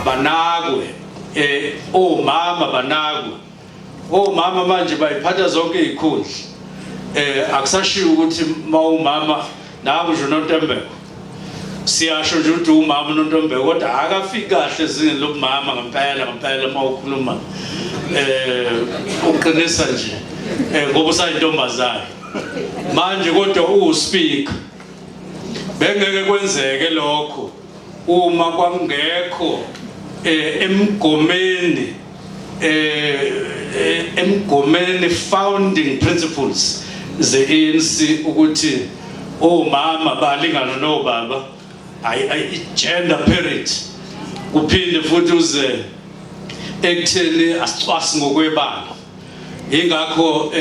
Banakwe omama, banakwe omama manje bayiphatha zonke izikhundla. Akusashiwo ukuthi mawumama nawe nje uNontembeko, siyasho nje ukuthi umama uNontombeko, kodwa akafiki kahle ezingeni lobumama ngempela ngempela. Uma ukhuluma uqinisa nje ngoba usayintombazane manje, kodwa uwuspeaker. Bengeke kwenzeke lokho uma kwakungekho emgomeni founding principles ze-ANC ukuthi omama balingana nobaba, ayi gender parity. Kuphinde futhi uze ekutheni asicwasi ngokwebala. Ingakho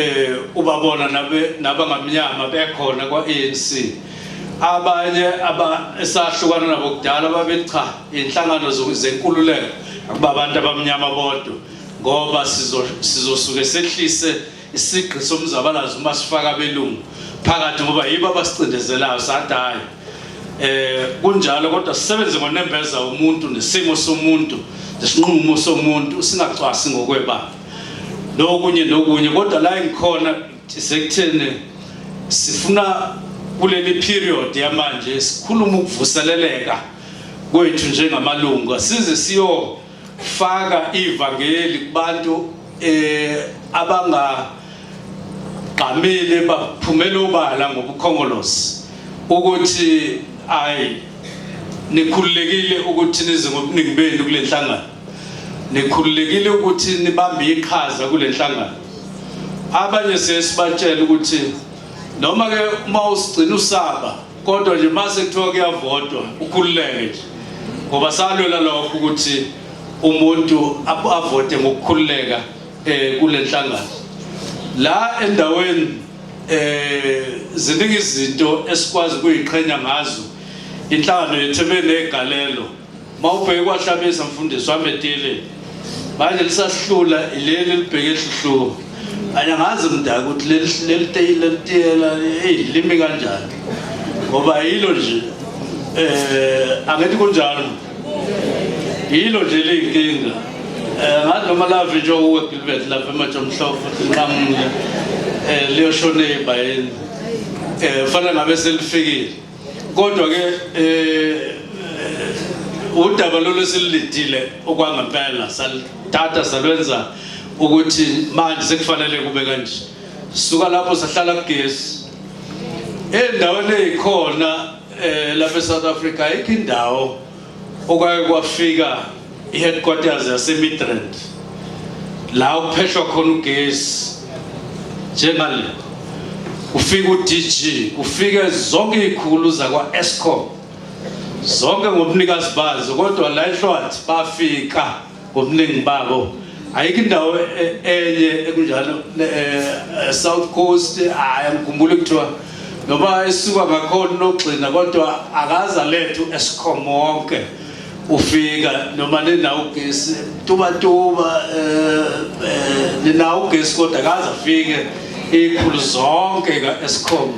ubabona nabe nabangamnyama bekhona kwa-ANC. Abanye aba esahlukana nabo kudala babethi cha, inhlangano zenkululeko akuba abantu abamnyama bodwa, ngoba sizosuke sehlise isigqi somzabalazo uma sifaka abelungu phakathi, ngoba yibo abasicindezelayo. Sathi hayi, kunjalo, kodwa sisebenze ngonembeza umuntu nesimo somuntu nesinqumo somuntu, singacwasi ngokwebala nokunye nokunye. Kodwa la engikhona sekutheni sifuna kuleli period yamanje sikhuluma ukuvuseleleka kwethu njengamalungu, size siyofaka ivangeli kubantu abangagqamile baphumela obala ngobukhongolosi ukuthi ayi, nikhululekile ukuthi nize ngobuningi benu kule nhlangano, nikhululekile ukuthi nibambe iqhaza kule nhlangano. Abanye siye sibatshele ukuthi noma ke uma usigcina usaba, kodwa nje mase kuthiwa kuyavotwa ukhululeke nje, ngoba salwela lokho ukuthi umuntu avote ngokukhululeka kule nhlangano. La endaweni ziningi izinto esikwazi ukuyiqhenya ngazo. Inhlangano yethu ebenegalelo, mawubheke kwaHlabisa, mfundisi wami, etile manje lisasihlula leli libheke ehluhluka. Anyangazi mdaka ukuthi leli leli tiyela, hey, limi kanjani, ngoba yilo nje angithi kunjalo, yilo nje liyinkinga. Ngathi noma lavi nje uwe Gilbert lapha emaJomhlophe futhi nqamule liyoshona ezibayeni, fanele ngabe selifikile. Kodwa ke udaba lolu esilidile okwangempela salithatha salwenza ukuthi manje sekufanele kube kanje. Suka lapho sahlala kugesi endaweni eyikhona lapha eSouth Africa. Ayikho indawo okwaye kwafika i-headquarters yaseMidrand la kuphehlwa khona ugesi njengale, kufika u-DG, kufike zonke izikhulu zakwa-Eskom zonke ngobunikazi bazo, kodwa la eHlwathi bafika ngobuningi babo. Ayikho indawo enye ekunjalo. South Coast, hayi, angikhumbuli kuthiwa noma esuka ngakhona nogxina, kodwa akaze alethe u-Eskom wonke ufika noma ninawo ugesi tuba tuba, ninawo ugesi, kodwa akaze afike ikhulu zonke ka-Eskom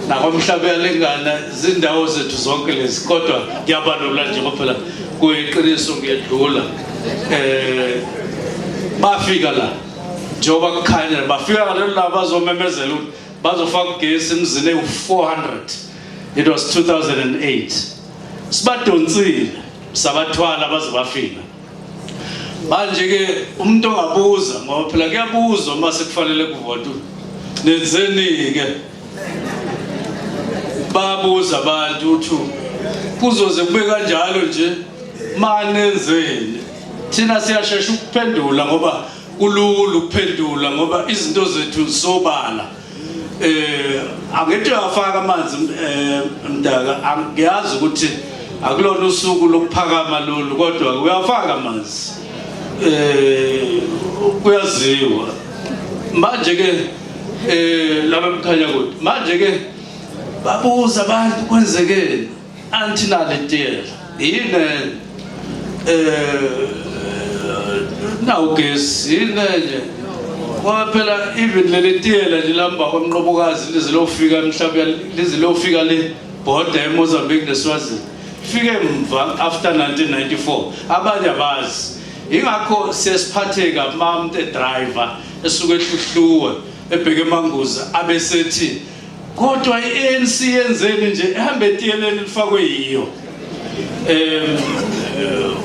nakwamhlaba yalingana. Zindawo zethu zonke lezi, kodwa ngiyabalula nje ngoba phela kuyiqiniso, ngiyedlula. Bafika la njengoba kukhanya, bafika ngalelo la bazomemezela ukuthi bazofaka ugesi emzini ewu-400. It was 2008. Sibadonsile, sabathwala baze bafika. Manje ke umuntu ongabuza, ngoba phela kuyabuzwa uma sekufanele kuvotwe, nenzeni ke? Babuza abantu ukuthi kuzoze kube kanjalo nje, manenzeni? Thina siyashesha ukuphendula ngoba kulula ukuphendula, ngoba izinto zethu zisobala. Angithi uyafaka amanzi, mdaka, angiyazi ukuthi Akulona usuku lokuphakama lolu, kodwa uyafaka amanzi, kuyaziwa manje ke laba emkhanya kude. Manje ke babuza abantu, kwenzekeni? Anti nalitiyela yini? Nawugesi yini nje? Ngoba phela even leli tiyela nje lamba kwamnqobokazi lize lofika emhlabeni, lize lofika le border eMozambique neSwazini, fike emva after 1994. Abanye abazi, ingakho siyasiphatheka uma umuntu e-driver esuke eHluhluwe ebheke eManguza, abesethi kodwa i-ANC yenzeni nje ehambe etiyeleni lifakwe yiyo.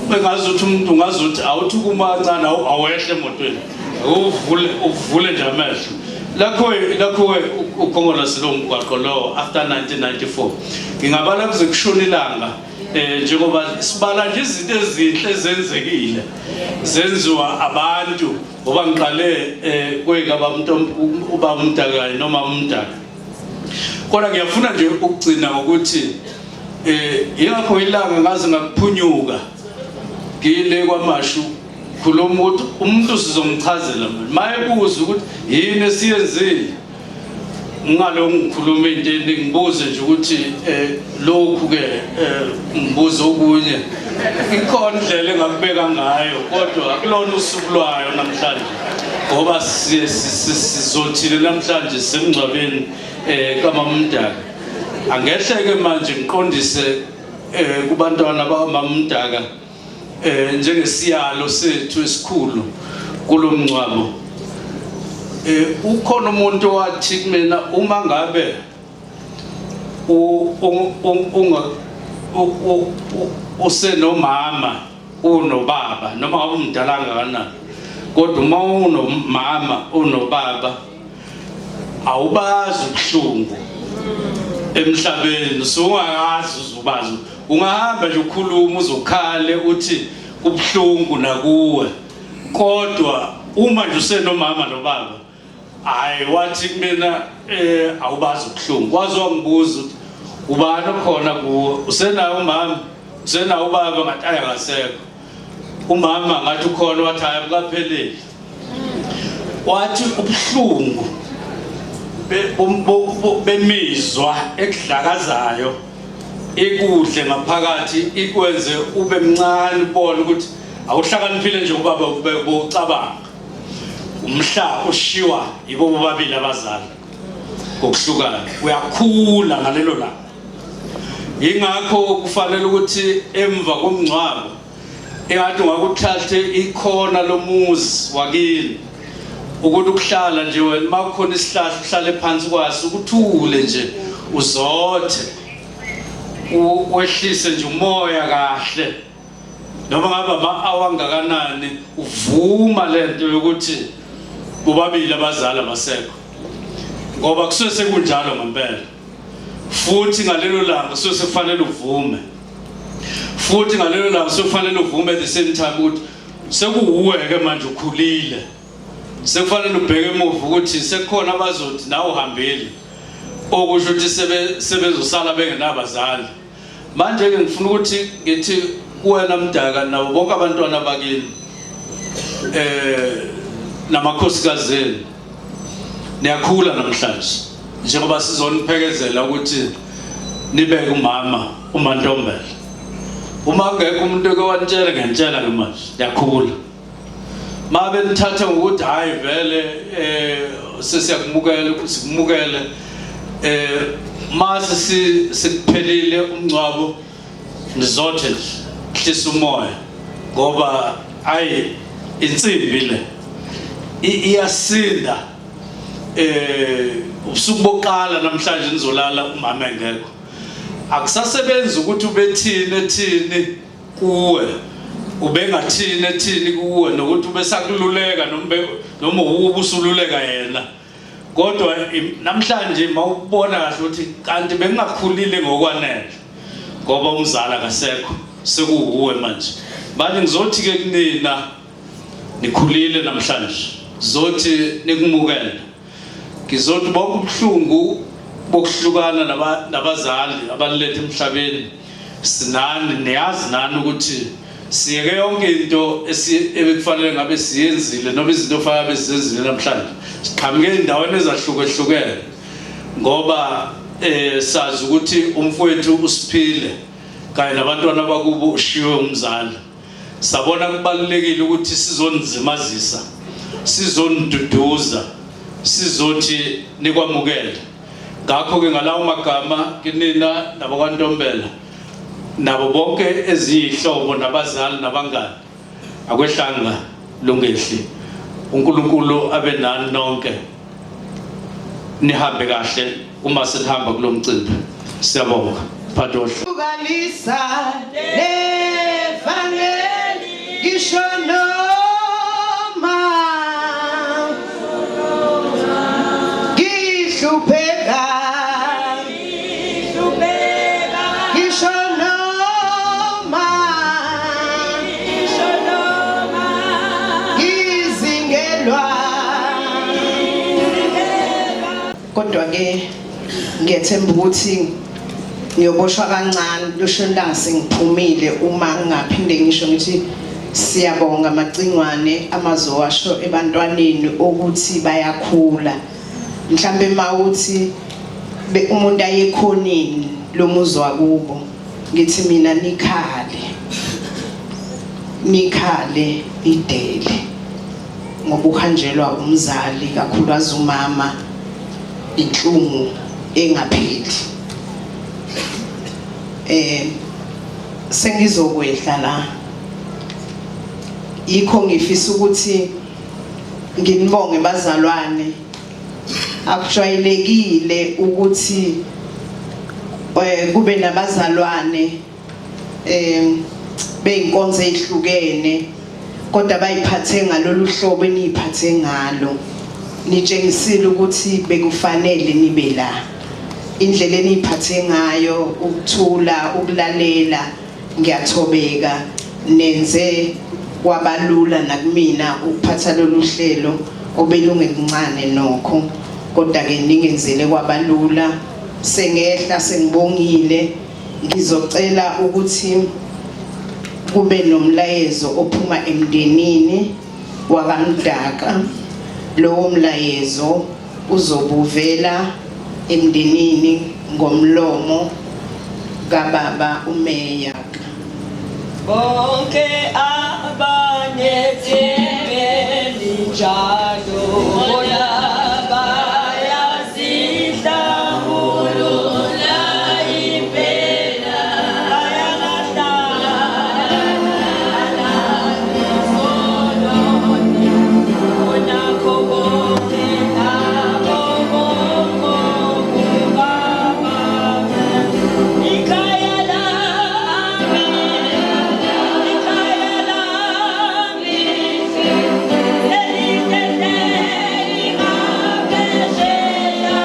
Bengazuthi umuntu ungazuthi awuthi kuma kancane, awehle emotweni, uvule uvule nje amehlo lakho lakho ukhongolose lo mgwaqo lo after 1994. Ngingabala kuze kushona ilanga, njengoba sibala nje izinto ezinhle ezenzekile zenziwa abantu, ngoba ngiqale kwekaba ubaba uMdakayi noma uMdaka. Kodwa ngiyafuna nje ukugcina ngokuthi ingakho ilanga ngaze ngakuphunyuka ngile kwaMashu khuluma ukuthi umuntu sizomchazela manje mayebuza ukuthi yini esiyenzile. Ngalo ngikhuluma into eningi, ngibuze nje ukuthi lokhu ke, ngibuze okunye, ikhona indlela engakubeka ngayo, kodwa akulona usuku lwayo namhlanje, ngoba sizothile namhlanje semngcwabeni kaMamdaka. Angehleke manje ngiqondise kubantwana bakaMamdaka njengesiyalo sethu esikhulu kulomngcwabo. Ukhona umuntu owathi kumina, uma ngabe unga usenomama unobaba, noma ngabe umdala kangakanani, kodwa uma unomama unobaba awubazi ubuhlungu emhlabeni, usungakazi uzubazi. Ungahamba nje ukhuluma uzokhale uthi kubuhlungu nakuwe, kodwa uma nje usenomama nobaba, hayi, wathi kumina awubazi ubuhlungu. Waze wangibuza ukuthi ubani okhona kuwe, usenayo umama, usenawo ubaba? Ngathi ayi, akasekho umama. Ngathi ukhona? Wathi hayi, abukapheleli. Wathi ubuhlungu bemizwa ekudlakazayo ikudle ngaphakathi, ikwenze ube mncane, ubone ukuthi awuhlakaniphile nje ubaba bowucabanga umhla ushiwa yibo bobabili abazali ngokuhlukana, uyakhula ngalelo langa. Ingakho kufanele ukuthi emva komngcwabo engathi ungakuthathe ikhona lomuzi wakini, ukuthi ukuhlala nje wena, uma kukhona isihlahla uhlale phansi kwaso, ukuthule nje, uzothe, wehlise nje umoya kahle, noma ngabe ama-hour angakanani, uvuma lento yokuthi bobabili abazali abasekho, ngoba kusuke sekunjalo ngempela. Futhi ngalelo langa kusuke sekufanele uvume, futhi ngalelo langa sekufanele uvume at the same time ukuthi sekuwuwe-ke manje, ukhulile, sekufanele ubheke emuva ukuthi sekukhona abazothi nawe uhambile, okusho ukuthi sebezosala bengenabazali. Manje-ke ngifuna ukuthi ngithi kuwena Mdaka nabo bonke abantwana bakini namakhosikazi enu, niyakhula namhlanje njengoba sizoniphekezela ukuthi nibeke umama uMaNtombela. Uma kungekho umuntu oke wanitshela, ngiyantshela ke manje, niyakhula. Mabe nithathe ngokuthi hayi vele sesiyakumukela, sikumukele, mase sikuphelile umngcwabo, nizothe nje hlisa umoya, ngoba ayi insimbi le iyasinda. Ubusuku bokuqala namhlanje nizolala umama engekho, akusasebenzi ukuthi ubethini ethini kuwe, ubengathini ethini kuwe, nokuthi ubesakululeka noma ubusululeka yena, kodwa namhlanje mawubona kahle ukuthi kanti bengingakhulile ngokwanele, ngoba umzali akasekho, sekuwuwe manje. Manje ngizothi ke kunina, nikhulile namhlanje, zothi nikumukele. Ngizothi bonke ubuhlungu bokuhlukana nabazali abanilethe emhlabeni. Sinani niyazi nani ukuthi siyeke yonke into ebekufanele ngabe siyenzile noma izinto ofanele ngabe sizenzile namhlanje. Siqhamuke ezindaweni ezahlukehlukene ngoba sazi ukuthi umfowethu usiphile kanye nabantwana bakubo ushiwe umzali. Sabona kubalulekile ukuthi sizonizimazisa, sizoniduduza, sizothi nikwamukele. Ngakho-ke ngalawo magama kinina nabakwaNtombela nabo bonke eziyihlobo nabazali nabangani, akwehlanga lungehli. uNkulunkulu abe nani nonke, nihambe kahle uma senihamba kulo mcimbi. Siyabonga. Phadohle. Hlukanisa nevangeli ngisho noma ngihlupheka, ngisho noma ngizingelwa. Kodwa ke ngiyethemba ukuthi ngiyoboshwa kancane lushoni langa sengiphumile uma ngingaphinde ngisho ngithi siyabonga Macingwane amazwi washo ebantwaneni ukuthi bayakhula. Mhlambe mawuthi umuntu ayekhonini lomuzi wakubo, ngithi mina nikhale, nikhale idele ngoba uhanjelwa umzali kakhulukazi umama, inhlungu engapheli. Sengizokwehla la, yikho ngifisa ukuthi nginibonge bazalwane. Akujwayelekile ukuthi kube nabazalwane beyinkonzo ezihlukene kodwa bayiphathe ngalolu hlobo eniyiphathe ngalo. Nitshengisile ukuthi bekufanele nibe la. Indlela eniyiphathe ngayo, ukuthula, ukulalela, ngiyathobeka, nenze kwabalula nakumina ukuphatha lolu hlelo obelungekuncane nokho, kodwa ke ningenzele kwabalula. Sengehla sengibongile, ngizocela ukuthi kube nomlayezo ophuma emndenini wakaMdaka. Lowo mlayezo uzobuvela emndenini ngomlomo kababa uMeya. Bonke abanethembeni njalo bona bayazihlambulula impela, bayalahla onakho konke nabo bonke ikhaya lami, ikhaya lami, elihle lingaphesheya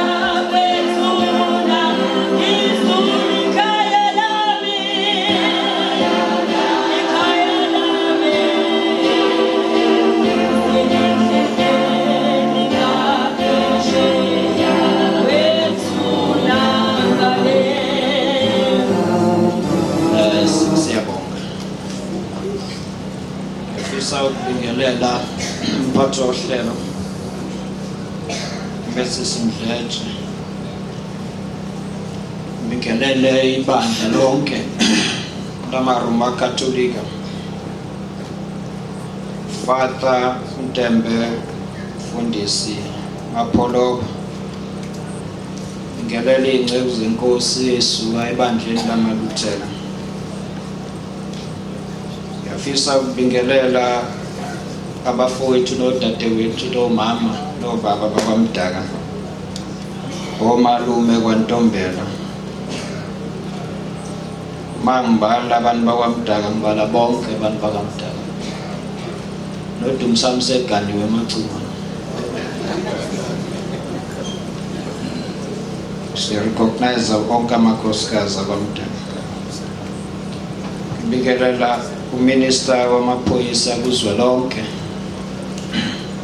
kwethuna, izulu ikhaya lami, ikhaya lami, elihle lingaphesheya kwethuna ngale. Siyabonga. Ngifisa ukubingelela umphathi wohlelo Mrs Mdletshe, ngibingelele ibandla lonke lamaRoma Katolika, Father Ntembe, Mfundisi Mapholoba, ngibingelele iy'nceku zenkosi esuka ebandleni lamaLuthela. Ngiyafisa ukubingelela abafowethu nodadewethu nomama nobaba bakwaMdaka, omalume kwaNtombela. Uma ngibala abantu bakwaMdaka ngibala bonke abantu bakwaMdaka. Nodumisani useganiwe eMacingwane. Sirecognize onke amakhosikazi akwaMdaka. Ngibingelela uMinister wamaphoyisa kuzwelonke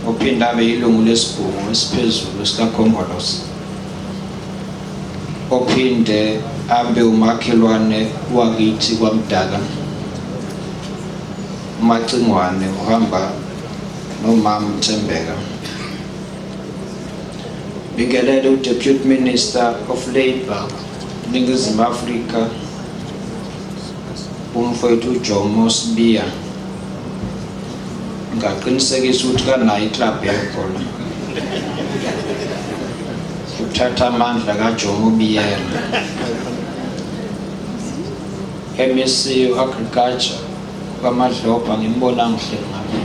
ophinde abe yilungu lesigungu esiphezulu sikaKhongolose, ophinde Abe umakhelwane wakithi kwaMdaka uMacingwane uhamba nomama Thembeka. Bingelele uDeputy Minister of Labour Ningizimu Afrika umfowethu uJomo Sibiya. Ngaqinisekisa ukuthi kanayo iclub yebhola. Uthatha amandla kaJomo Biyela. MEC Agriculture kwaMadlopha ngimbona ngihleli ngapha.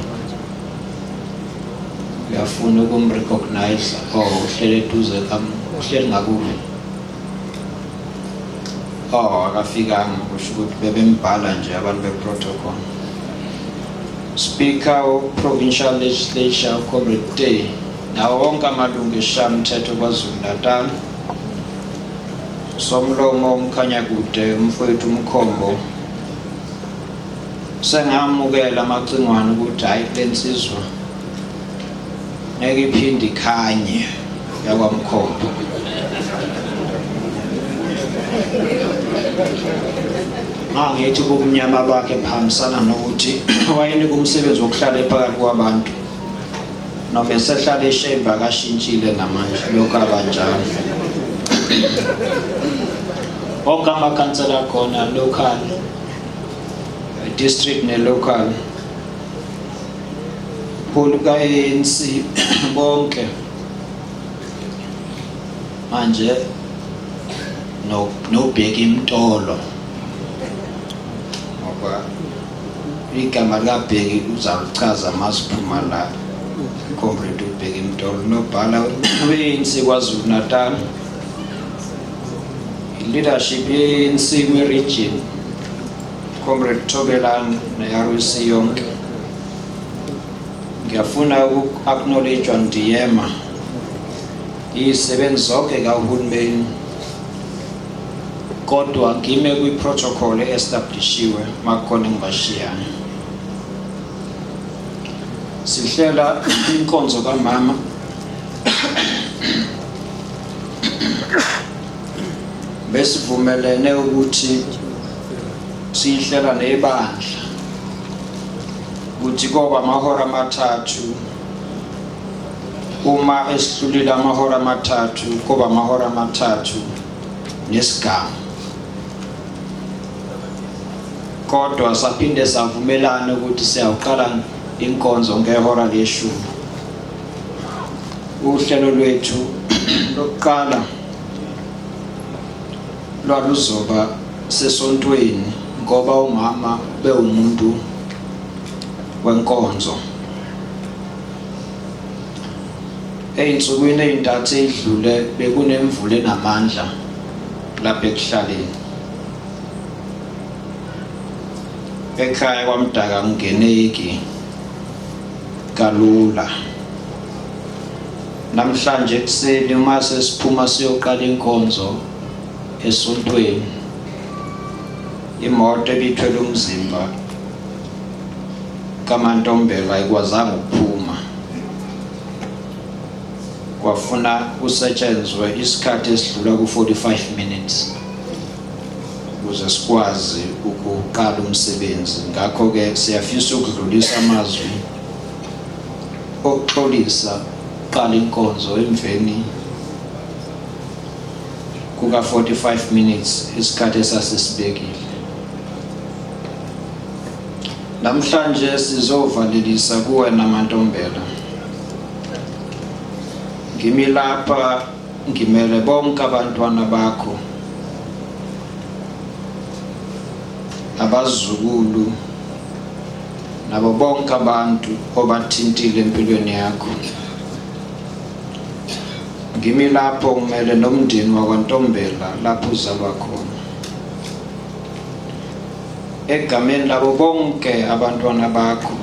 Uyafuna ukumrecognize oh uhlele eduze kam uhleli ngakubo. Oh akafikanga kusho ukuthi bebembhala nje abantu beprotocol. Speaker of Provincial Legislature Comrade Day nawo wonke amalungu esishayamthetho KwaZulu Natal. Somlomo uMkhanyakude umfowethu uMkhombo sengamukela amacingwane ukuthi hayi lensizwa ngeke iphinde ikhanye yakwaMkhombo. Ngangithi ubumnyama bakhe buhambisana nokuthi wayenika umsebenzi wokuhlala ephakathi kwabantu noma esehlala eshembe akashintshile namanje lokhu abanjalo. Wonke amakhansela akhona local, district ne-local, holi ka-ANC bonke manje no nobheka imtolo ngoba igama likabheki uzalichaza masiphuma la. Comrade uBheki Mtolo nobhala we-ANC KwaZulu Natal, leadership ye-ANC kwi-region, Comrade Thobelani ne-RUC yonke. Ngiyafuna uku-acknowledge ndiyema izisebenzi zonke kahulumeni, kodwa ngime kwi-protocol e-establishiwe makukhona engibashiyayo. Sihlela inkonzo kamama besivumelene ukuthi siyihlela nebandla ukuthi koba amahora amathathu, uma esihlulile amahora amathathu koba amahora amathathu nesigamu, kodwa saphinde savumelana ukuthi siyawuqala inkonzo ngehora leshumi. Uhlelo lwethu lokuqala lwaluzoba sesontweni ngoba umama bewumuntu wenkonzo. Ey'nsukwini ey'ntathu ey'dlule bekunemvula enamandla lapha ekuhlaleni. Ekhaya kwaMdaka kungeneki kalula. Namhlanje ekuseni uma sesiphuma siyoqala inkonzo esontweni, imoto ebithwele umzimba kaMantombela ayikwazanga ukuphuma, kwafuna kusetshenzwe isikhathi esidlula ku-45 minutes ukuze sikwazi ukuqala umsebenzi. Ngakho-ke siyafisa ukudlulisa amazwi okuxolisa qala inkonzo emveni kuka-45 minutes isikhathi esasisibekile. Namhlanje sizovalelisa kuwena Mantombela. Ngimi lapha ngimele bonke abantwana bakho, abazukulu nabo bonke abantu obathintile empilweni yakho. Ngimi lapho ngimele nomndeni wakwaNtombela lapho uzalwa khona. Egameni labo bonke abantwana bakho,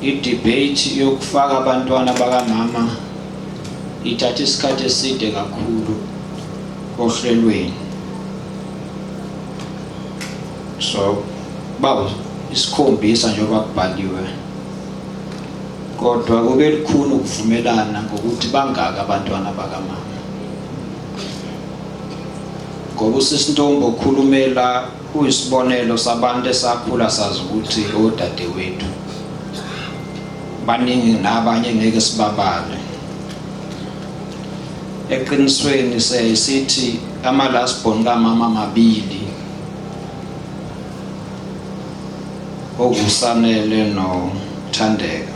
i-debate yokufaka abantwana bakamama ithatha isikhathi eside kakhulu ohlelweni. So bawu isikhombisa njengoba kubhaliwe, kodwa Kodwa kube lukhuni ukuvumelana ngokuthi bangaka abantwana bakamama. Ngoba usisi Ntombi okhulumela uyisibonelo sabantu esakhula sazi ukuthi odadewethu baningi nabanye ngeke sibabale. Eqinisweni siyayisithi ama last born kamama mabili okusanele noThandeka.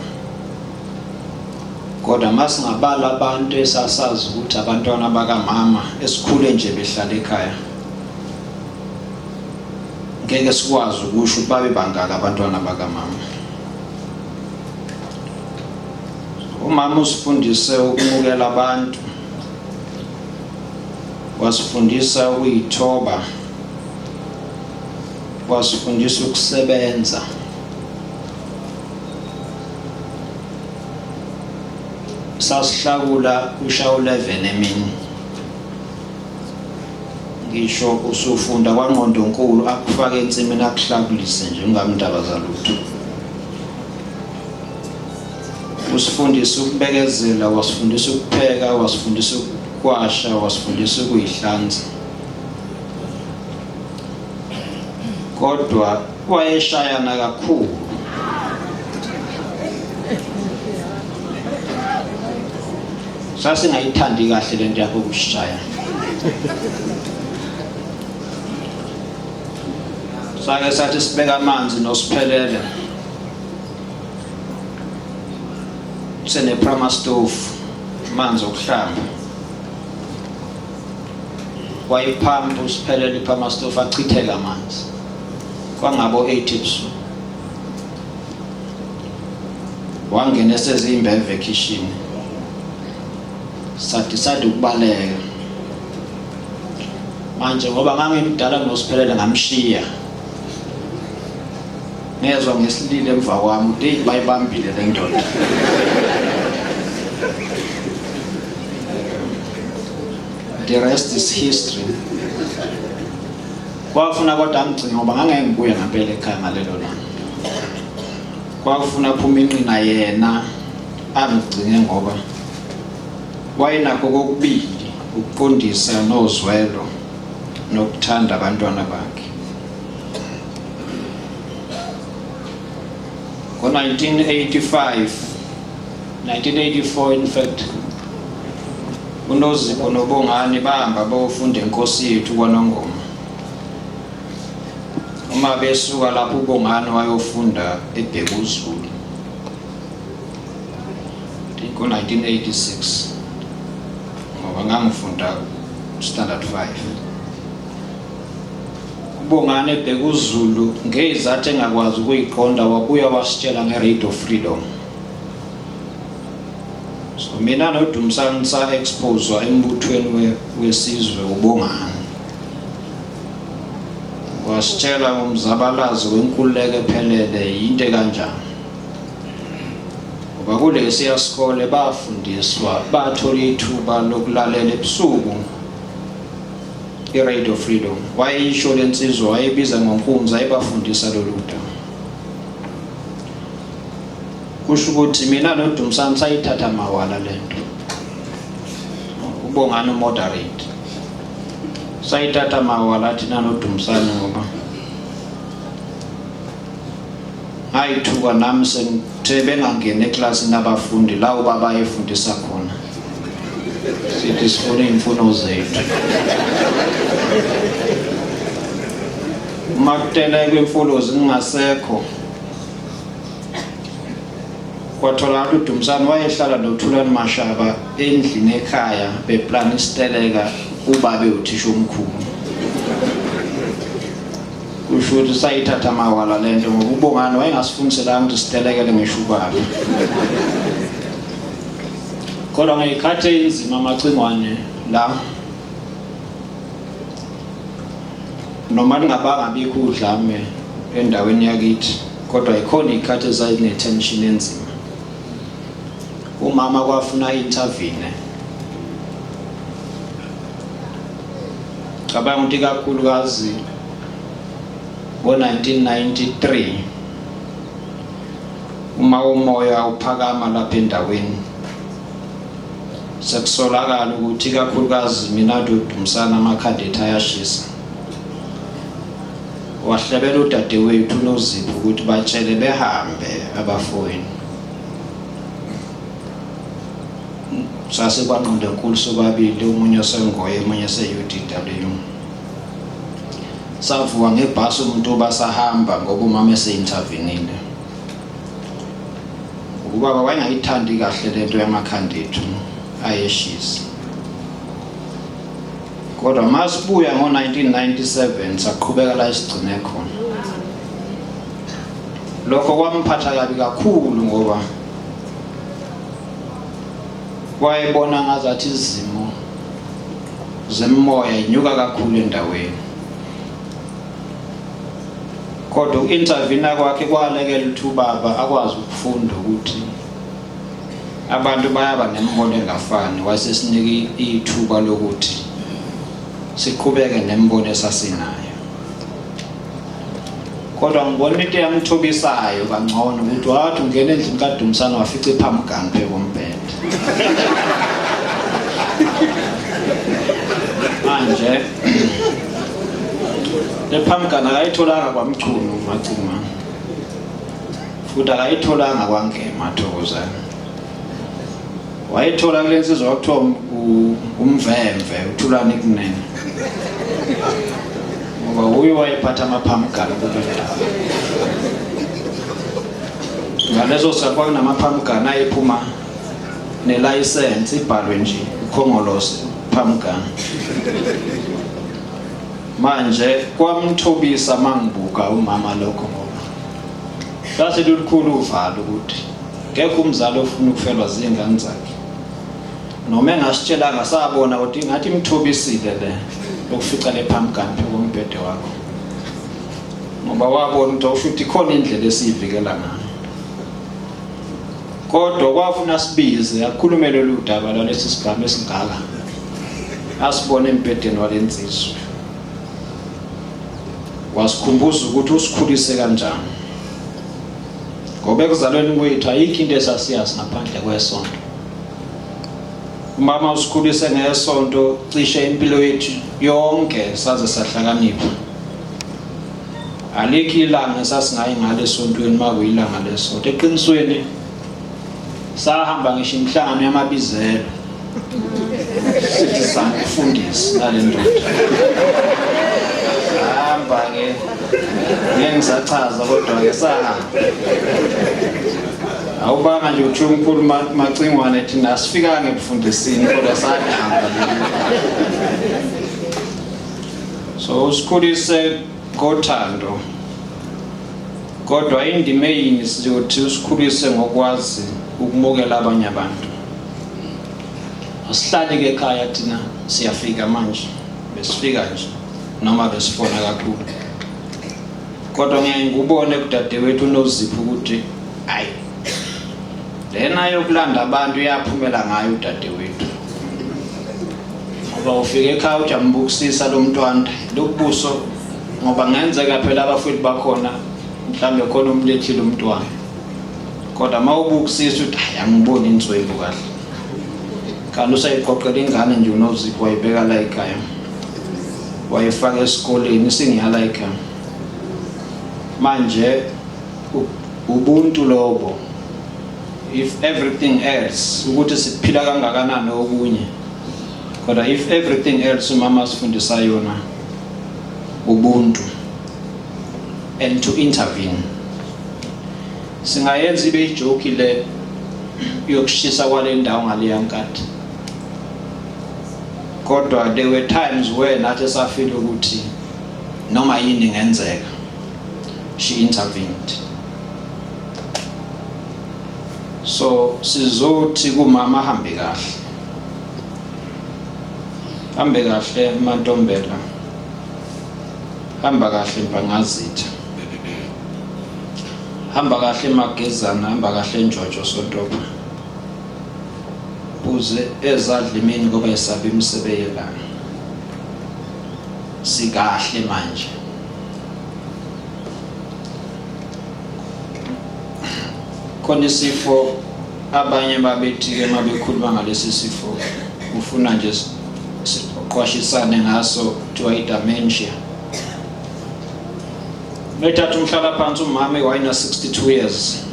Kodwa masingabala abantu esasazi ukuthi abantwana bakamama esikhule nje behlala ekhaya ngeke sikwazi ukusho ukuthi babe bangaka abantwana bakamama. Umama usifundise ukumukela abantu, wasifundisa ukuyithoba, wasifundisa ukusebenza. Sasihlakula kusha u-11 emini, ngisho usufunda kwangqondonkulu akufake ensimini akuhlakulise nje ungamndaba zalutho. Usifundisa ukubekezela, wasifundisa ukupheka, wasifundisa ukukwasha, wasifundisa ukuyihlanza. Kodwa wayeshayana kakhulu. Sasingayithandi kahle lento yakho ukushaya. Sake sathi sibeka amanzi nosiphelele. Sene-prama stove, amanzi okuhlamba. Wayiphampa usiphelele iprama stove achitheka amanzi. Kwangabo 8 ebusuku. Wangena esezimbeve ekhishini. Sadecide ukubaleka. Manje ngoba ngangimdala kunosiphelele ngamshiya. Ngezwa ngesilile emva kwami ukuthi eyi bayibambile le ndoda. The rest is history. Kwafuna kodwa angigcine ngoba ngangeke ngibuye ngempela ekhaya ngalelo langa. Kwakufuna aphume inqina yena angigcine ngoba wayenakho kokubili ukuqondisa nozwelo nokuthanda abantwana bakhe. Ngo-1985, 1984 in fact, uNozipho noBongani bahamba bayofunda enkosi yethu kwaNongoma. Uma besuka lapho uBongani wayofunda eBhekuzulu ngo-1986 ngoba ngangifunda standard 5. UBongani eBhekuzulu ngezathu engakwazi ukuyiqonda wabuya wasitshela nge-Radio Freedom. So mina noDumsani sa-exposwa embuthweni wesizwe uBongani. Wasitshela ngomzabalazo wenkululeko ephelele yinto ekanjani. Ngoba kulesiya sikole bafundiswa bathola ithuba lokulalela ebusuku i-Radio Freedom. Wayeyisho le nsizwa wayebiza ngonkunzi ayebafundisa lolu daba. Kusho ukuthi mina noDumsani sayithatha mawala lento. Ubongani umoderate. Sayithatha mawala thina noDumsani ngoba ngayithuka nami sengithe bengangeni eklasini abafundi la ubaba efundisa khona. Sithi sifuna iy'mfuno zethu. Uma kutelekwa imfolozi ngingasekho kwatholakala uDumsani wayehlala noThulani Mashaba endlini ekhaya beplana isiteleka ubabe uthisha omkhulu. Kusho ukuthi sayithatha mawala lento ngoba uBongani wayengasifundiselanga ukuthi sitelekele ngisho ubaba. Kodwa ngeyikhathi eyinzima amacingwane la noma lingabanga bikho udlame endaweni yakithi kodwa ikhona ikhathi ezayine-tension enzima. Umama kwafuna intervene. Cabanga ukuthi ikakhulukazi ngo-1993 Uma umoya uphakama lapha endaweni sekusolakala ukuthi ikakhulukazi mina Dumisana amakhanda ethu ayashisa. Wahlebela udadewethu uNozipho ukuthi batshele behambe abafowenu. Sase kwangqondo enkulu sobabili, omunye osengoye, omunye ese-UDW. Savuka ngebhasi umuntu basahamba ngoba umama ese-intervenile. Ubaba wayengayithandi kahle lento yamakhanda ethu ayeshisa. Kodwa masibuya ngo-1997 saqhubeka la esigcine khona. Lokho kwamphatha kabi kakhulu ngoba wayebona ngazathi izimo zemimoya inyuka kakhulu endaweni. Kodwa uku-intervene kwakhe kwalekela ukuthi ubaba akwazi ukufunda ukuthi abantu bayaba nemibono engafani, wayesesinika ithuba lokuthi siqhubeke nemibono esasinayo. Kodwa ngibona into eyamthobisayo kangcono ukuthi wathi ungena endlini kaDumisana wafica iphamgani phe kombhede. Manje le phamgani akayitholanga kwaMchunu uMacingwane, futhi akayitholanga kwaNgema Thokozani. Wayithola kule nsizwa okuthiwa uMvemve uThulani Kunene, ngoba uye wayephatha amaphamgani kule ndawo. Ngaleso sikhathi kwakunamaphamgani ayephuma nelayisensi ibhalwe nje uKhongolose phamgani. Manje kwamthobisa mangibuka umama lokho, ngoba lase lulikhulu uvalo ukuthi ngekho umzali ofuna ukufelwa zingane zakhe. Noma engasitshelanga sabona ukuthi ingathi imthobisile le ukufica le phamgani phezu kombhede wakho, ngoba wabona ukuthi awusho ukuthi ikhona indlela esiyivikela ngayo. Kodwa kwafuna sibize akhulume lolu daba lwalesi sigaba esingaka asibone embhedeni walensizwa. Wasikhumbuza ukuthi usikhulise kanjani, ngoba ekuzalweni kwethu ayikho into esasiyazi ngaphandle kwesonto. Umama usikhulise ngesonto cishe impilo yethu yonke saze sahlakanipha. Alikho ilanga esasingayi ngalo esontweni makuyilanga lesonto. Eqinisweni sahamba ngisho imihlangano yamabizelo sithi samfundisi nale ndoda. Hamba ke, ngeke ngisachaza, kodwa ke sahamba. Awubanga nje uthi umkhulu Macingwane thina asifikanga ebufundisini kodwa sahamba. So usikhulise ngothando, kodwa indima eyini siyothi usikhulise ngokwazi ukumukela abanye abantu. Asihlali ke ekhaya thina, siyafika manje, besifika nje noma besifona kakhulu. Kodwa ngiyaye ngikubone kudadewethu uNozipho ukuthi ayi lena yokulanda abantu iyaphumela ngayo udadewethu, ngoba ufika ekhaya ujambukisisa lo mntwana lokubuso, ngoba ngenzeka phela abafowethu bakhona mhlambe khona umlethile umntwana, kodwa uma ubukisisa uthi hayi angiboni inswembu kahle, kanti usayiqoqela ingane nje uNozipho wayibeka la ekhaya, wayifaka esikoleni singiyala ekhaya. Manje ubuntu lobo, if everything else ukuthi siphila kangakanani okunye, kodwa if everything else umama asifundisa yona ubuntu and to intervene. Singayenza ibe ijoke le yokushisa kwale ndawo ngaleya nkathi, kodwa there were times where nathi safeel ukuthi noma yini ingenzeka. She intervened. So sizothi kumama ahambe kahle, hambe kahle Mantombela, hamba kahle Mpangazitha, hamba kahle Magezana, hamba kahle Njojo Sontoba, uze ezadla imini ngoba esaba imisebe yelanga. Sikahle manje. Khona isifo abanye babethi-ke uma bekhuluma ngalesi sifo ufuna nje siqwashisane ngaso kuthiwa i-dementia. Bethatha umhlalaphansi umama wayena 62 years.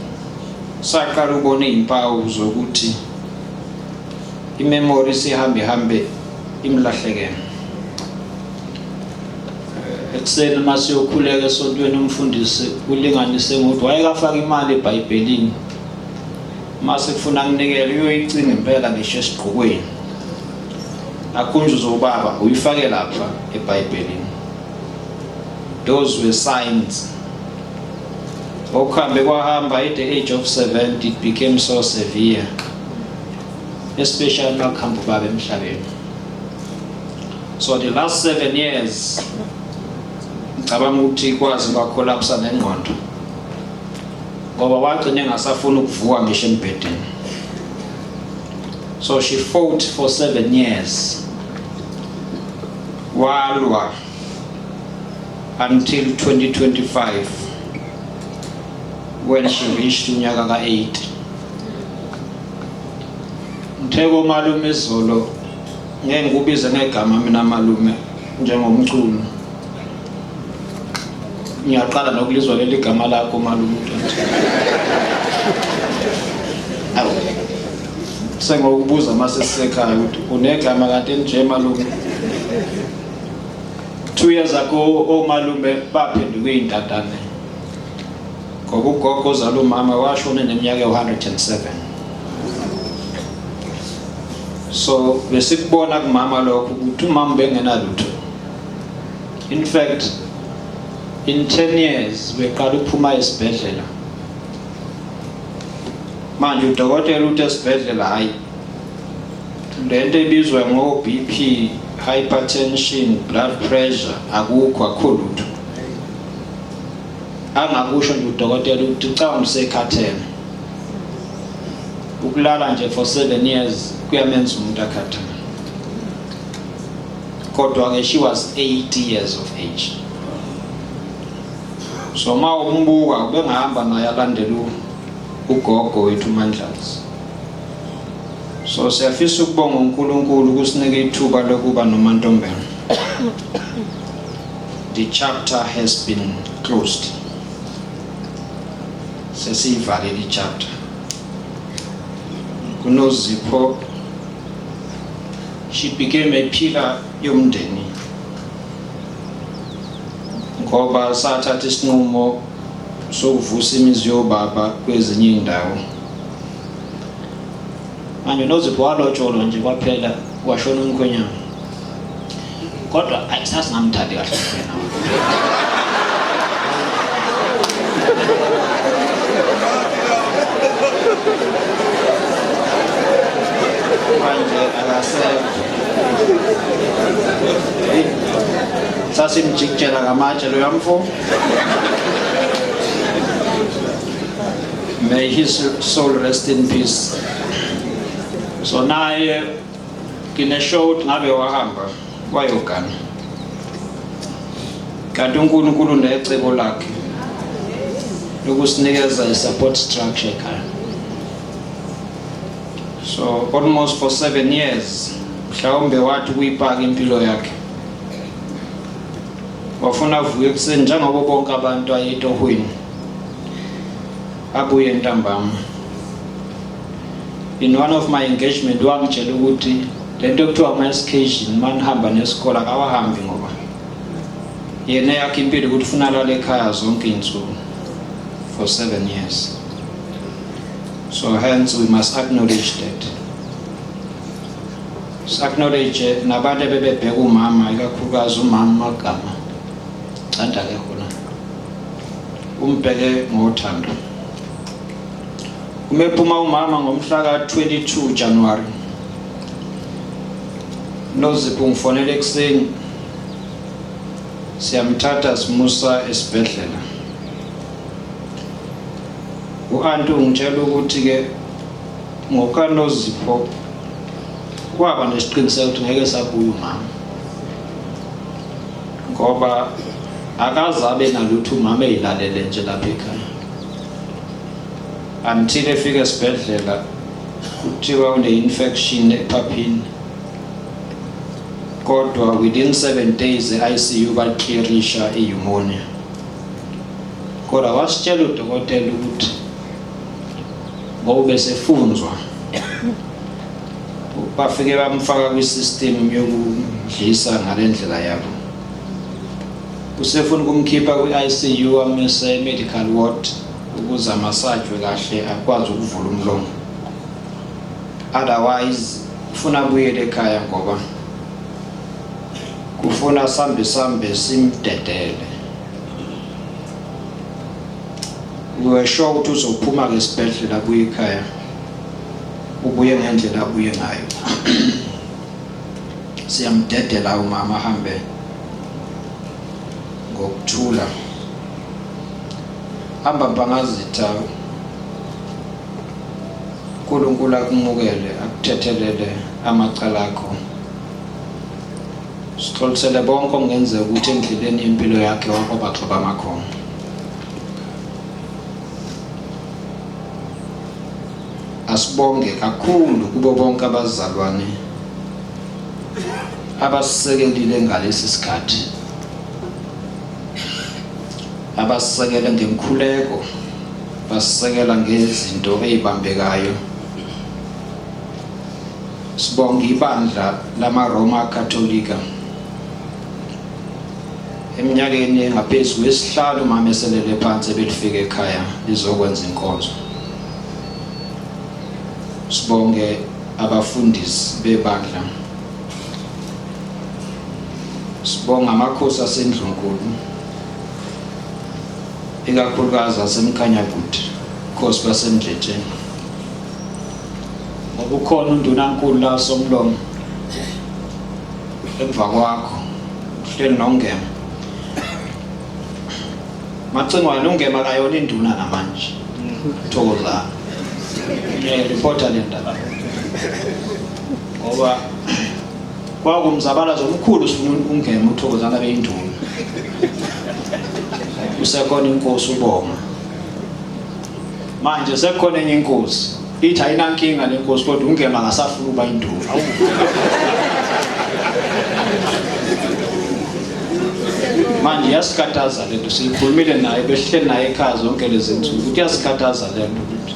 Saqala ukubona izimpawu zokuthi imemory isihambe hambe imlahlekela. Ekuseni uma siyokhuleka esontweni umfundisi ulinganise ngokuthi wayekafaka imali eBhayibhelini. Uma sekufuna kunikele uyoyicinga impela ngisho esigqokweni. Akhunjuzwe ubaba uyifake lapha eBhayibhelini. Those were signs. Okuhambe kwahamba at the age of 70 it became so severe. Especially makuhamba ubaba emhlabeni. So the last 7 years ngicabanga ukuthi kwazi kwacollapse nengqondo. Ngoba wagcina engasafuni ukuvuka ngisho embhedeni. So she fought for 7 years. Walwa until 2025 when she reached unyaka ka-8. Ngithe komalume izolo ngeke ngikubize ngegama mina malume njengomculo. Ngiyaqala nokulizwa leli gama lakho malume. Awu. Sengokubuza mase sisekhaya ukuthi unegama kanti nje malume. 2 years ago omalume baphenduka izintatane. Ngoba ugogo ozala umama washona neminyaka ewu-107. So besikubona kumama lokho ukuthi umama bengenalutho. In fact in 10 years beqala ukuphuma esibhedlela. Manje udokotela uthi esibhedlela hayi lento ebizwa ngo BP, hypertension, blood pressure akukho akukho lutho. Angakusho nje udokotela ukuthi ucabanga usekhathele. Ukulala nje for 7 years kuyamenza umuntu akhathale. Kodwa ke she was 80 years of age. So ma umbuka ubengahamba naye alandela ugogo wethu Mandlazi. So siyafisa ukubonga uNkulunkulu ukusinika ithuba lokuba noMantombela. The chapter has been closed. Sesiyivalile i-chapter. Kunozipho she became a pillar yomndeni. Ngoba sathatha isinqumo sokuvusa imizi yobaba kwezinye indawo. Manje uNozipho walotsholwa nje kwaphela washona umkhwenyana. Kodwa ayisasingamthandi kahle umkhwenyana. Manje akasekho. Sasimjikijela ngamatshe loya mfo. May his soul rest in peace. So naye ngineshow ukuthi ngabe wahamba wayogana. Kanti uNkulunkulu necebo lakhe lokusinikeza i-support structure ekhaya. So almost for 7 years mhlawumbe wathi kuyipaka impilo yakhe. Wafuna avuke ekuseni njengoba bonke abantu ayetohweni. Abuye ntambama. In one of my engagement wangitshela ukuthi lento ekuthiwa ama-excursion manihamba nesikole akawahambi ngoba yena yakhe impilo ukuthi ufuna alale ekhaya zonke iy'nsuku for 7 years. So hence we must acknowledge that. Acknowledge nabantu ebebebheka umama ikakhulukazi umama magama canda ke khona umbheke ngothando. Uma ephuma umama ngomhla ka-22 January Nozipho ungifonela ekuseni siyamthatha simusa esibhedlela. U-anti ungitshela ukuthi ke ngokaNozipho kwaba nesiqiniseko ukuthi ngeke sabuya umama ngoba akaze abe nalutho umama eyilalele nje lapha ekhaya. Until efika esibhedlela kuthiwa une-infection ephaphini, kodwa within 7 days e-ICU baclearisha i-pneumonia. Kodwa wasitshela udokotela ukuthi ngoba besefunzwa bafike bamfaka kwi-system yokudlisa ngale ndlela yabo, usefuna ukumkhipha kwi-ICU amise e-medical ward ukuze amasajwe kahle akwazi ukuvula umlomo, otherwise ufuna abuyele ekhaya ngoba kufuna sambe sambe simdedele. We were sure ukuthi uzophuma ke esibhedlela abuye ekhaya, ubuye ngendlela abuye ngayo. Siyamdedela umama ahambe ngokuthula. Hamba Mpangazitha, uNkulunkulu akumukele, akuthethelele amacala akho. Sixolisele bonke okungenzeka ukuthi endleleni yempilo yakhe wakwabaxoba amakhono. Asibonge kakhulu kubo bonke abazalwane abasisekelile ngalesi sikhathi, abasisekele ngemkhuleko, basisekela ngezinto ezibambekayo. Sibonga ibandla lamaRoma Katolika eminyakeni engaphezu kwesihlanu mama eselele phansi ebelifika ekhaya lizokwenza inkonzo. Sibonge abafundisi bebandla, sibonga amakhosi asendlunkulu, ikakhulukazi aseMkhanyakude, khosi baseMdletsheni, ngoba ukhona undunankulu la Somlomo emva kwakho uhleli noNgema Macingwane. UNgema kayona induna namanje, thokozana, ngiyayiripota le ndaba ngoba kwakumzabalazo omkhulu sifuna uNgema uThokozana beyinduna, usekhona inkosi uBonga. Manje sekukhona enye inkosi ithi ayinankinga lenkosi, kodwa uNgema akasafuna ukuba induna. Manje iyasikhathaza lento, siyikhulumile naye, behleli naye ekhaya zonke lezi nsuku ukuthi iyasikhathaza lento, ukuthi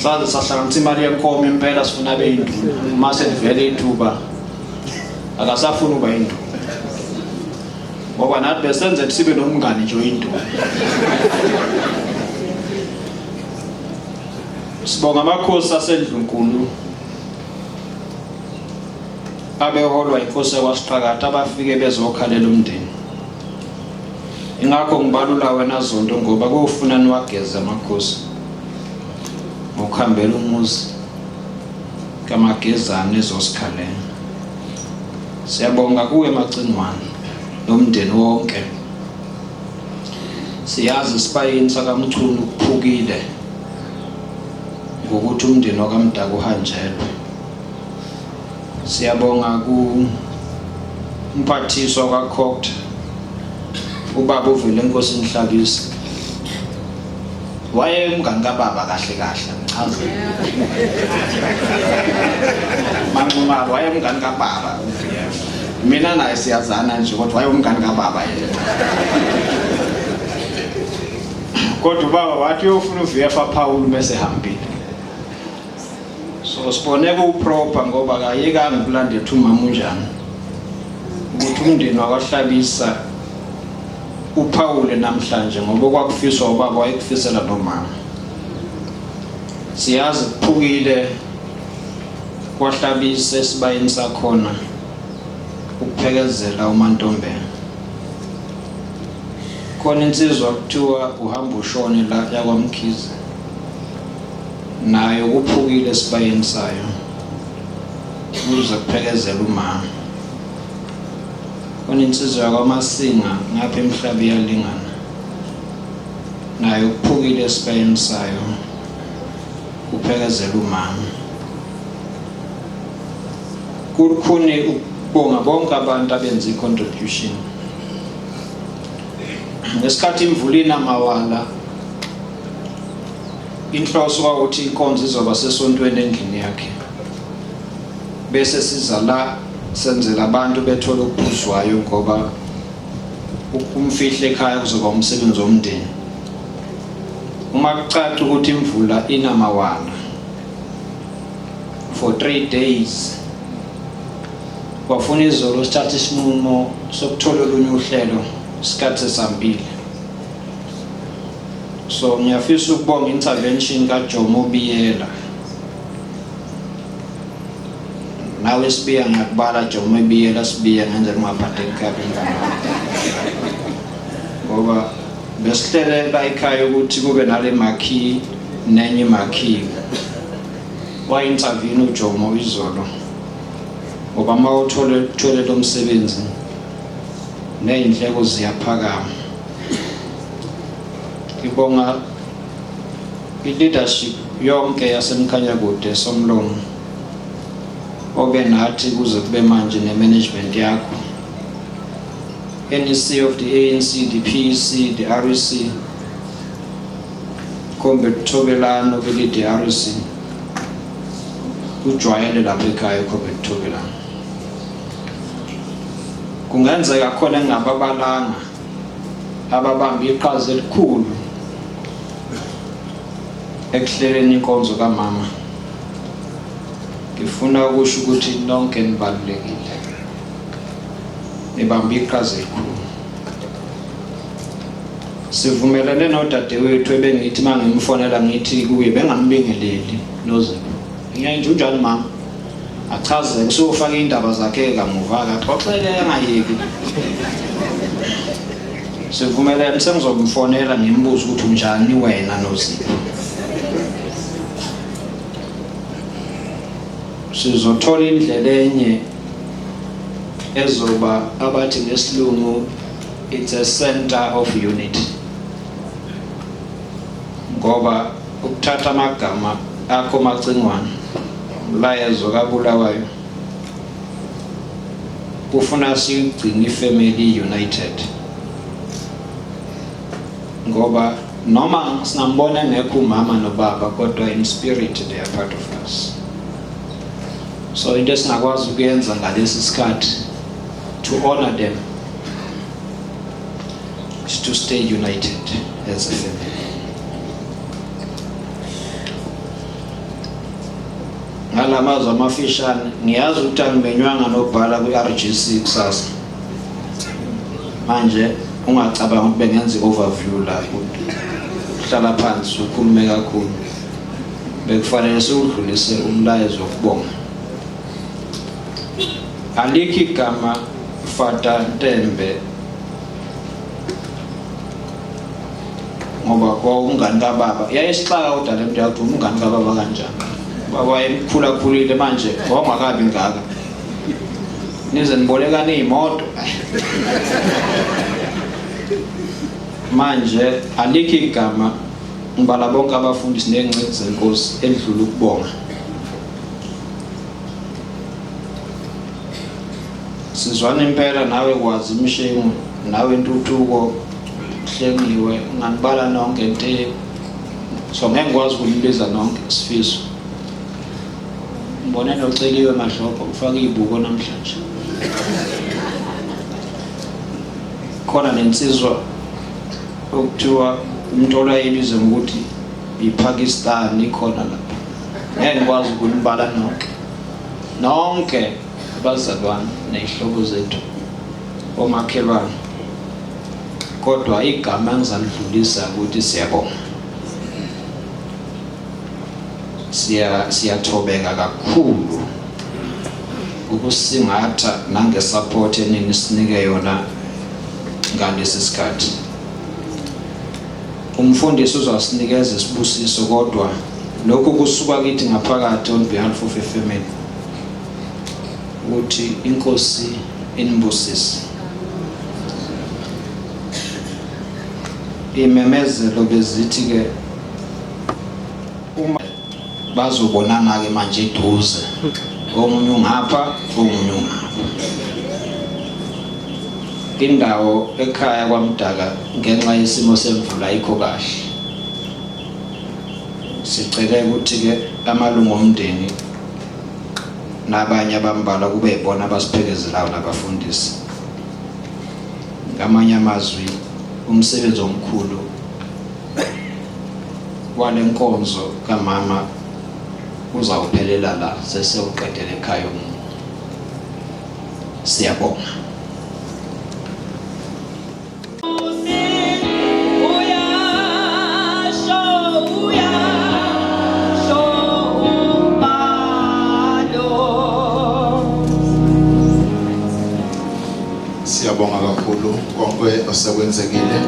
saze sahlanganisa imali yenkomo impela sifuna abe induna, uma selivele ithuba akasafuni ukuba induna, ngoba nathi besenze sibe nomngani nje oyinduna. Sibonga amakhosi asendlunkulu abeholwa inkosi yakwaSiqakatha abafike bezokhalela umndeni. Ingakho ngibalula wena Zondo ngoba kufuna niwageze amakhosi ngokuhambela umuzi kaMagezane ezosikhalela. Siyabonga kuwe Macingwane nomndeni wonke. Siyazi isibayeni sakaMchunu kuphukile ngokuthi umndeni wakaMdaka uhanjelwe. Siyabonga ku mphathiswa kaCOGTA ubaba uvele enkosini Hlabisa, waye umngani kababa kahle kahle, ngichaze Manxumalo, waye umngani kababa. Mina naye siyazana nje, kodwa waye umngani kababa yena. Kodwa ubaba wathi uyofuna uVF aphawule bese hambile. So sibone kuproper ngoba kayekanga ukulandela ukuthi umama unjani, ukuthi umndeni wakwaHlabisa uphawule namhlanje ngoba kwakufiswa ubaba wayekufisela nomama. Siyazi kuphukile kwaHlabisa esibayeni sakhona ukuphekezela uMantombela. Khona insizwa kuthiwa uhamba ushone la yakwaMkhize, nayo kuphukile esibayeni sayo kuze kuphekezela umama. Khona insizwa yakwaMasinga ngapha emhlaba iyalingana, nayo kuphukile esibayeni sayo kuphekezela umama. Kulukhuni ukubonga bonke abantu abenza i-contribution ngesikhathi imvula ina mawala. Inhloso kwawukuthi inkonzo izoba sesontweni endlini yakhe. Bese siza la senzela abantu bethole okuphuzwayo ngoba ukumfihla ekhaya kuzoba umsebenzi womndeni. Uma kucaca ukuthi imvula inamawala for 3 days kwafuna izolo sithathe isinqumo sokuthola olunye uhlelo isikhathi sesambile. So ngiyafisa ukubonga intervention kaJomo Biyela. Nawe Sibiya ngiyakubala Jomo Biyela Sibiya ngendlela ungaphatheki kabi mngani Ngoba besihlele la ekhaya ukuthi kube nale marquee nenye marquee. Wa-intervene uJomo izolo. Ngoba uma uthole uthole lo msebenzi nezindleko ziyaphakama. Ngibonga i-leadership yonke yaseMkhanyakude Somlomo obe nathi kuze kube manje ne-management yakho. NEC of the ANC, the PEC, the REC, Comrade Thobelani obelide REC. Ujwayele lapha ekhaya uComrade Thobelani. Kungenzeka khona engingababalanga ababambe iqhaza elikhulu ekuhleleni inkonzo kamama. Ngifuna ukusho ukuthi nonke nibalulekile. Nibambe iqhaza elikhulu. Sivumelene nodadewethu ebengithi mangimfonela ngithi kuye bengambingeleli Nozipho. Ngiyaye unjani mama? Achaze kusofaka indaba zakhe kamuva akaxoxele angayeki. Sivumelene sengizomfonela ngimbuze ukuthi unjani wena Nozipho. Sizothola indlela enye ezoba abathi ngesilungu it's a center of unity. Ngoba ukuthatha amagama akho Macingwane umlayezo kaBulawayo kufuna sigcine ifamily united ngoba noma singambona engekho umama nobaba kodwa in spirit they are part of us. So into esingakwazi ukuyenza ngalesi sikhathi to honor them is to stay united as a family. Ngalamazwi amafishane ngiyazi ukuthi angimenywanga nobhala kwi-RGC kusasa. Manje ungacabanga ukuthi bengenza i-overview la uhlala phansi ukhulume kakhulu. Bekufanele siwudlulise umlayezo wokubonga. Alikho igama Fata Ntembe ngoba kwawumngani kababa yayisixaka kodwa le nto yakuthi umngani kababa kanjani baba wayemkhulakhulile manje wawungakabi ngaka nize nibolekane iy'moto manje alikho igama ngibala bonke abafundisi ney'ncwadi zenkosi elidlula ukubonga Sizwana impela nawe kwazi imshengu nawe ntuthuko hlengiwe nganibala nonke nte so ngeke ngikwazi ukunibiza nonke sifiso ngibone noceliwe madlobho ufake izibuko namhlanje khona nensizwa okuthiwa umuntu olayibize ngokuthi iPakistan ikhona lapha ngeke ngikwazi ukunibala nonke nonke abazalwane ney'hlobo zethu omakhelwane kodwa igama engizalidlulisa ukuthi siyabonga siya siyathobeka kakhulu ukusingatha nangesupport eninisinike yona ngalesi sikhathi umfundisi uzasinikeza isibusiso kodwa lokhu kusuka kithi ngaphakathi on behalf of a family ukuthi inkosi inibusise imemezelo bezithi ke uma bazobonana ke manje eduze omunye ungapha omunye ungapha indawo ekhaya kwamdaka ngenxa yesimo semvula ayikho kahle. Sicele ukuthi-ke amalungu omndeni nabanye abambalwa kube yibona abasiphekezelayo nabafundisi. Ngamanye amazwi umsebenzi omkhulu wale nkonzo kamama uzawuphelela la sesewuqedele ekhaya omunye. Siyabonga. Uyasho uyasho umbhalo. Siyabonga kakhulu konke osekwenzekile.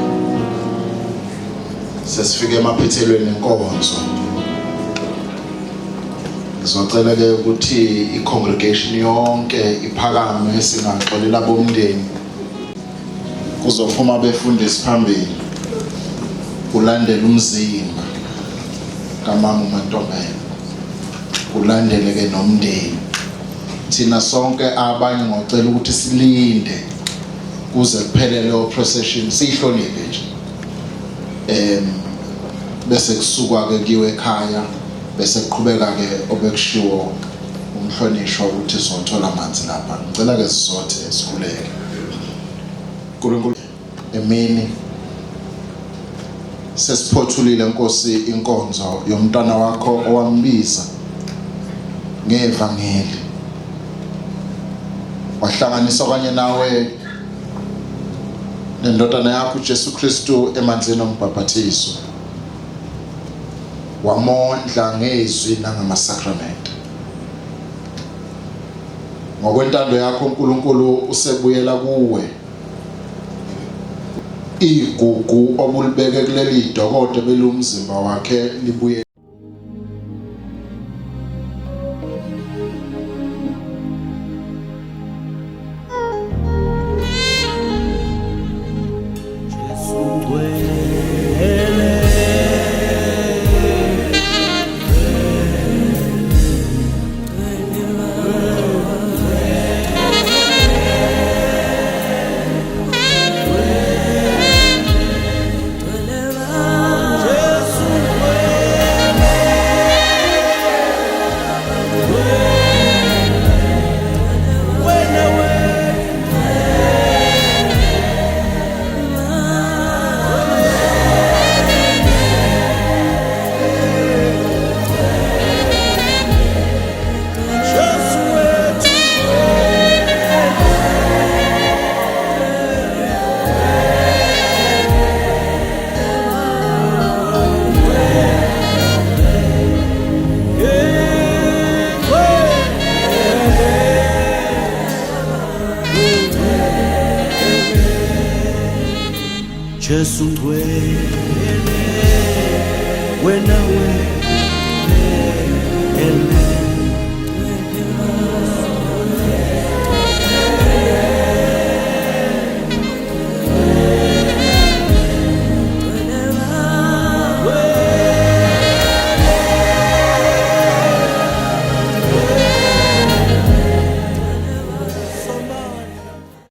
Sesifike emaphethelweni enkonzo. Ngizocela ke ukuthi i-congregation yonke iphakame singaxolela bomndeni. Kuzophuma abefundisi phambili. Kulandele umzimba kamama uMantombela. Kulandele ke nomndeni. Thina sonke abanye ngocela ukuthi silinde kuze kuphele leyo procession siyihloniphe nje. Bese kusukwa ke kuyiwe ekhaya bese kuqhubeka ke obekushiwo umhlonishwa ukuthi sizothola amanzi lapha. Ngicela ke sizothe sikhuleke. uNkulunkulu emini sesiphothulile Nkosi inkonzo yomntwana wakho owambiza ngevangeli wahlanganisa kanye nawe nendodana yakho uJesu Kristu emanzini ombhaphathiso wamondla ngezwi nangamasakramente. Ngokwentando yakho uNkulunkulu usebuyela kuwe igugu obulibeke kuleli dokodo belumzimba wakhe libuye. Jesu ngcwele wena wena.